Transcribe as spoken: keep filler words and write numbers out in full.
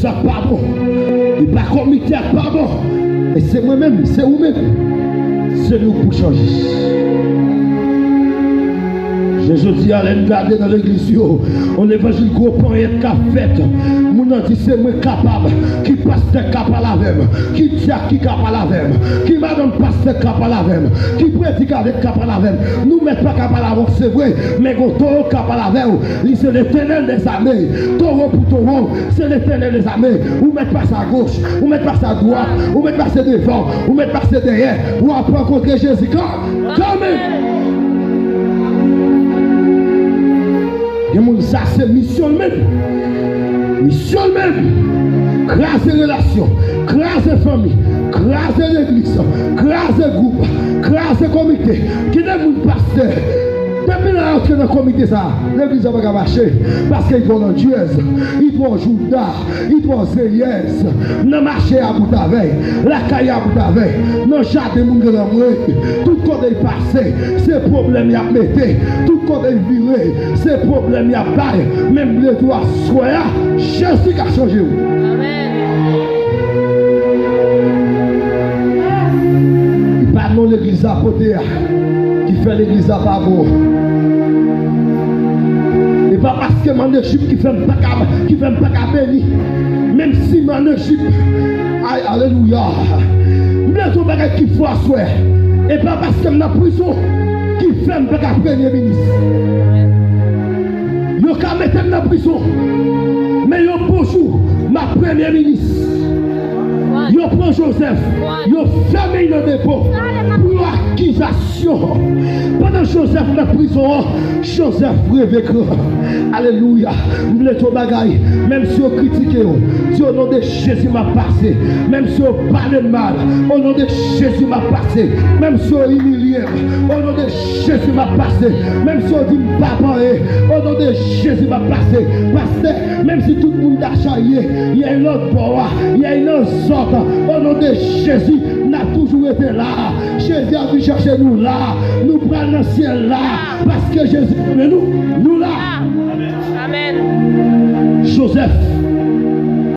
a pa bon. E pa komite a pa bon. E se mwen menm, se ou menm. Se nou k pou chanje. Je jodi a, lè n gade nan legliz yo, yon levanjil gwo ponyèt k ap fèt. Moun nan di, se mwen k kapab, ki pastè k ka pale avè m, ki dyak ki ka pale avè m, ki madanm pastè k ka pale avè m, ki predikatè k ka pale avè m. Nou mèt pa ka pale avè w, se vre, men gon towo k ka pale avè w. Li se Letènèl dèzame. Towo pou towo, se Letènèl dèzame. Ou mèt pase agoch, ou mèt pase adwat, ou mèt pase devan, ou mèt pase dèyè. W ap rankontre Jezi kan, kanmenm. Gen moun sa se misyon l menm. Misyon l menm. Kraze relasyon, kraze fanmi, kraze legliz, kraze gwoup, kraze komite. Gen de moun pastè, depi lè yo antre nan komite sa, legliz la pa ka mache. Paske li twò landyèz, li twò jouda, li twò zeyèz. Nan mache a bout avè l, lakay a bout avè l, nan jaden moun gen lanmwey. Tout kote l pase, se pwoblèm y ap mete. Tout kote l vire, se pwoblèm y ap bay. Men m vle di w aswè a, Jezi ka chanje w. Amèn. E pa non legliz la pote a ki fè legliz la pa bon. E pa paske m ann Ejip ki fè m pa ka, ki fè m pa ka beni. Menm si m ann Ejip, ay, alelouya. M vle di w bagay ki fò aswè. E pa paske m nan prizon ki fè m pa ka premye minis. Yo ka mete m nan prizon, men yon bon jou, m ap premye minis. Yo pran Jozèf, yo fèmen l nan depo pou akizasyon. Pandan Jozèf nan prizon an, Jozèf reve gran. Alelouya. M vle di w bagay, menm si yo kritike w, di, o non de Jezi, m ap pase. Menm si yo pale m mal, o non de Jezi, m ap pase. Menm si yo imilye m, o non de Jezi, m ap pase. Menm si yo di m pa pa anyen, o non de Jezi, m ap pase. Pastè, menm si tout moun ta charye, y ay lòt bò a, y ay nan zòt, o non de Jezi, n ap toujou rete la. Jezi ap vin chèche nou la. Nou pral nan syèl la. Paske Jezi renmen nou, nou la. Amèn. Jozèf,